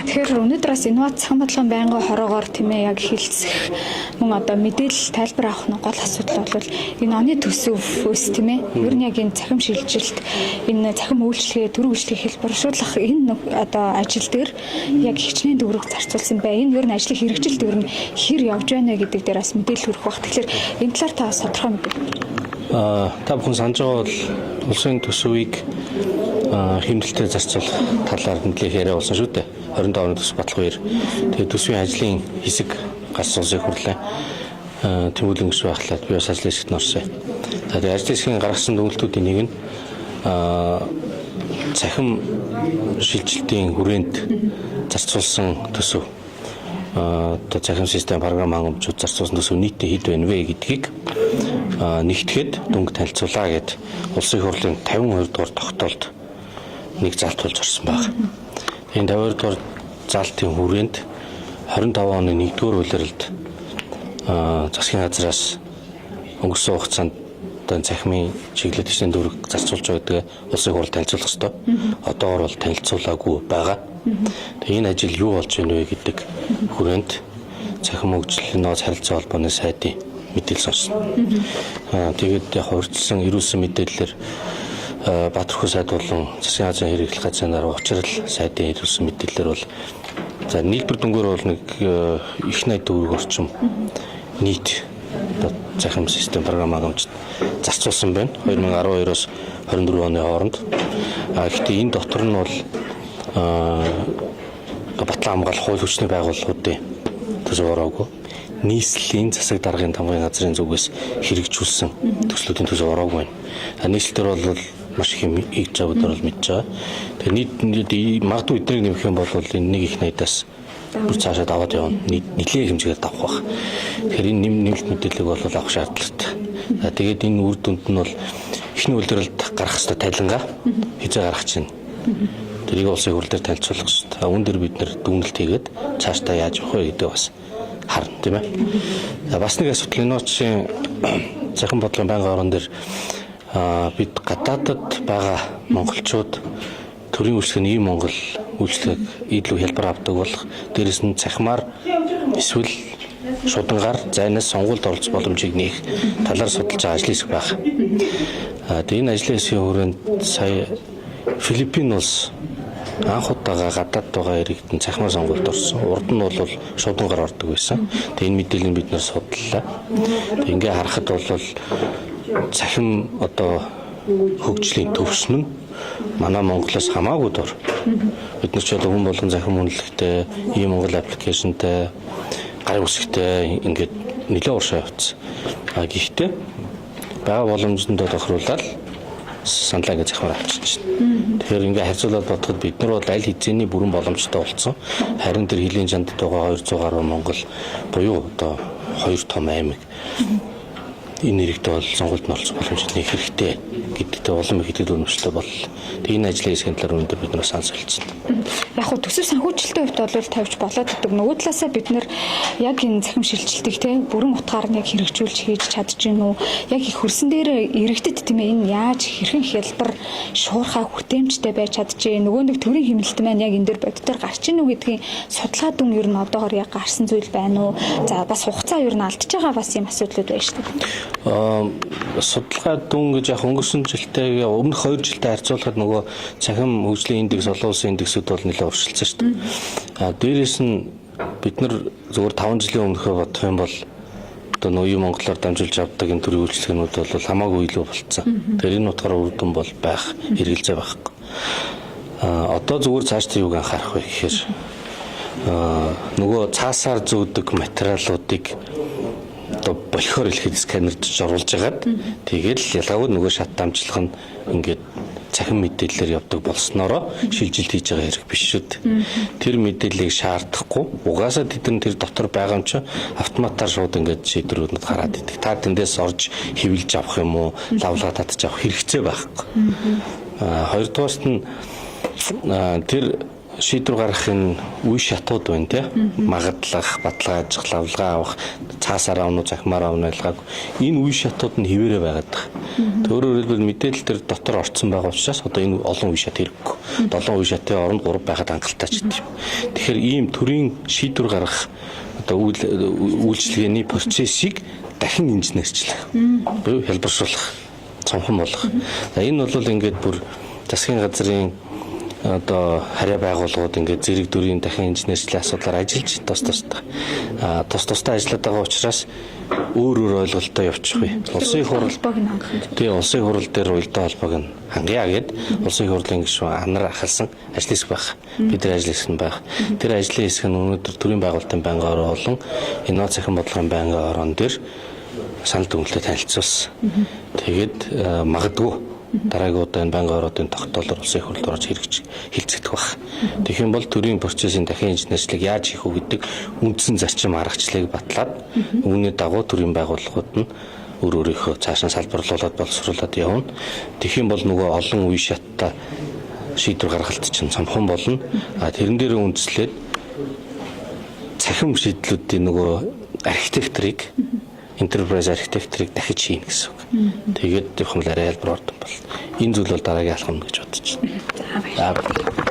За, тэгэхээр өнөөдөр бас инновац цахим бодлогын байнгын хороогоор, тийм ээ, яг хэлцэх мөн одоо мэдээлэл, тайлбар авах нь гол асуудал бол энэ оны төсөв өс, тийм ээ. Ер нь яг энэ цахим шилжилт, энэ цахим үйлчилгээ, төрийн үйлчилгээ хэлбэршүүлэх энэ одоо ажил дээр яг хичнээн төгрөг зарцуулсан бай. Энэ ер нь ажлын хэрэгжилт ер нь хэр явж байна гэдэг дээр бас мэдээлэл хүргэх бах. Тэгэхээр энэ талаар та бас тодорхой мэдээлэл. Та бүхэн санаж байгаа бол улсын төсвийг хэмнэлтэд зарцуулах талаар нэлээх яриа болсон шүү дээ. 25 оны төсөв батлах үеэр. Тэгээд төсвийн ажлын хэсэг гарсан улсын хурлын тэмүүлэн гишүүн байхлаад би бас ажлын хэсэгт орсон. За, тэгээд ажлын хэсгийн гаргасан дүгнэлтүүдийн нэг нь цахим шилжилтийн хүрээнд зарцуулсан төсөв, одоо цахим систем, програм хангамжууд зарцуулсан төсөв нийтдээ хэд байна вэ гэдгийг нэгтгэхэд дүнг танилцуулаа гэд улсын хурлын 52 дугаар тогтоолд нэг залт болж орсон баг. Энэ 52 дугаар залтын хүрээнд 25 оны 1-р улиралд засгийн газраас өнгөрсөн хугацаанд одоо цахимын чиглэл хичнээн төгрөг зарцуулж байгаа гэдгээ улсын хурал танилцуулах ёстой. Одоогор бол танилцуулаагүй байгаа. Тэгээ энэ ажил юу болж байна вэ гэдэг хүрээнд цахим хөгжлийн нөөц харилцаа холбооны сайдын мэдээлэл сонсно. Тэгээд яг урьдчилсан эрүүлсэн мэдээллээр Баатархуу сайд болон засгийн газрын хэрэглэх газрын дарга Учрал сайдын эрүүлсэн мэдээллээр бол, за, нийлбэр дүнгээр бол нэг их 80 төгрөг орчим нийт одоо цахим систем, програм хангамж зарцуулсан байна. 2012-оос 24 оны хооронд. А гэхдээ энэ дотор нь бол батлан хамгаалах хууль хүчний байгууллагуудын төсөв ороогүй. Нийслэлийн засаг даргын тамгын газрын зүгээс хэрэгжүүлсэн төслүүдийн төсөв ороогүй байна. А нийслэл дээр бол маш их юм хийж байгаа, бид нар бол мэдж байгаа. Тэгээ нийт магадгүй эднийг нэмэх юм бол энэ нэг их 80-аас бүр цаашаа даваад явна. Нилээн хэмжээгээр давах байх. Тэгэхээр энэ нэмэлт мэдээллийг бол авах шаардлагатай. За, тэгээд энэ үр дүнд нь бол эхний улиралд гарах хэвээр тайлангаа хизээ гаргах чинь. Тэрийг улсын хурал дээр танилцуулах хэрэгтэй. Үүн дээр бид нэр дүгнэлт хийгээд цаашдаа яаж явах вэ гэдэг бас харна, тийм ээ. За, бас нэг асуудал, инновацийн цахим бодлогын байнгын орон дээр бид гадаадад байгаа монголчууд төрийн үйлчлэг нь Монгол үйлчлэгийг илүү хялбар авдаг болох, дээрэс нь цахимаар эсвэл шудангаар зайнаас сонгуульд оролцох боломжийг нээх талаар судалж байгаа ажлын хэсэг байх. Тэгээ энэ ажлын хэсгийн хүрээнд сая Филиппин улс анх удаага гадаад байгаа иргэдэн цахимаар сонгуульд орсон. Урд нь бол шудангаар ордог байсан. Тэгээ энэ мэдээллийг бид нэр судлаа. Тэгээ ингээ харахад бол цахим одоо хөгжлийн төвшин нь манай Монголоос хамаагүй дур. Бид нар ч одоо хүн болгон цахим үнэлэхтэй, ийм Монгол application тай, гарын үсгтэй ингээд нэлээд уршаа явцсан. А гэхдээ байгаа боломжиндоо тохируулаад саналаа гэж захимаар авчиж байна. Тэгэхээр ингээ харьцуулаад бодоход бид нар бол аль хэзээний бүрэн боломжтой болсон. Харин тэр хилийн чандад байгаа 200 гаруй монгол буюу одоо хоёр том аймаг энэ иргэдээ бол сонгуульд нь оролцох боломж нэг хэрэгтэй гэдэгтээ улам их итгэл үнэмшилтэй боллоо. Тэгээ энэ ажлын хэсгийн талаар өнөөдөр бид нар санал солилцсон. Яг хуу төсөв санхүүжилтийн хувьд бол тавьж болоод идэг. Нөгөө талаасаа бид нэр яг энэ цахим шилжилтийг те бүрэн утгаар нь яг хэрэгжүүлж хийж чадж гин үү? Яг их хөрсөн дээр иргэдэд, тийм ээ, энэ яаж хэрхэн хялбар, шуурхай, хүртээмжтэй байж чадж гин? Нөгөө нэг төрийн хэмнэлт маань яг энэ дээр боддоор гарч ийн үү гэдгийн судалгаа дүн ер нь одоогор яг гарсан зүйл байна уу? За, бас хугацаа ер нь алдчихж байгаа бас юм асуудлууд байна шүү дээ. Судалгаа дүн гэж яг өнгөрсөн жилтэйгээ, өмнөх 2 жилтэй харьцуулахад нөгөө цахим хөгжлийн индекс, олон улсын индексүүд бол нэлээд уршилсан шүү дээ. А дээрээс нь бид нар зөвхөн 5 жилийн өмнөхөө бодох юм бол одоо нөгөө монголоор дамжуулж авдаг энэ төрлийн үйлчилгээнүүд бол хамаагүй илүү болцсон. Тэгэхээр энэ утгаараа үр дүн бол байх хэрэгэлзээ байхгүй. А одоо зүгээр цаашдаа юуг анхаарах вэ гэхээр нөгөө цаасаар зүүдэг материалуудыг одоо бохиор хэлэхэд сканерд оруулж агаад тэгэл ялгаагүй нөгөө шат дамжлах нь ингээд цахим мэдээлэлээр явдаг болсноороо шилжилт хийж байгаа хэрэг биш шүү дээ. Тэр мэдээллийг шаардахгүй, угаасаа тэд нар тэр дотор байгаа юм чинь автоматар шууд ингээд шийдвэрүүд гараад идэг. Та тэндээс орж хэвлэж авах юм уу, лавлаа татж авах хэрэгцээ байхгүй. Хоёрдугаарт нь тэр шийдвэр гаргахын үе шатууд байна, тий. Магадлах, баталгаажих, лавлгаа авах, цаасаар авах уу, захимаар авах уу ялгаагүй. Энэ үе шатууд нь хэвээрээ байгаад байгаа. Өөрөөр хэлбэл, мэдээлэл тэр дотор орцсон байгаа учраас одоо энэ олон үе шат хэрэггүй. 7 үе шатын оронд 3 байхад хангалттай ч гэдэг юм. Тэгэхээр ийм төрийн шийдвэр гаргах одоо үйлчилгээний процессыг дахин инженерчлэх. Буюу хялбаршуулах, цомхон болгох. За, энэ бол ингээд бүр засгийн газрын одоо харьяа байгууллагууд ингээд зэрэг дүрийн дахин инженерчлийн асуудлаар ажиллаж тус тустай тус тустай ажиллаад байгаа учраас өөр өөр ойлголттой явчих бай. Улсын их хурал холбоог нь хангах юм. Тий, улсын их хурал дээр уялдаа холбоог нь хангая гээд улсын их хурлын гишүүн Анар ахалсан ажлын хэсэг байх. Бидний ажлын хэсэг нь байх. Тэр ажлын хэсэг нь өнөөдөр төрийн байгуулалтын байнгын орон болон инновац цахим бодлогын байнгын орон дээр санал дүгнэлтэд танилцуулсан. Тэгээд магадгүй дараагийн удаа энэ байнгын ороодын тогтоолоор улсын их хурлд орж хэрэгж хилцэгдэх байх. Тэгэх юм бол төрийн процессын дахин инженерчлэг яаж хийх үү гэдэг үндсэн зарчим, аргачлалыг батлаад, үүний дагуу төрийн байгууллагууд нь өөр өөрийнхөө цааш нь салбарлуулад, боловсруулад явна. Тэгэх юм бол нөгөө олон үе шаттай шийдвэр гаргалт чинь цомхон болно. А тэрэн дээр үндэслээд цахим шийдлүүдийн нөгөө архитекторыг, enterprise архитекторыг дахиж хийнэ гэсэн үг. Тэгээд явах юм бол арай хялбар ордон бол. Энэ зүйл бол дараагийн алхам гэж бодож байна. За, баярлалаа.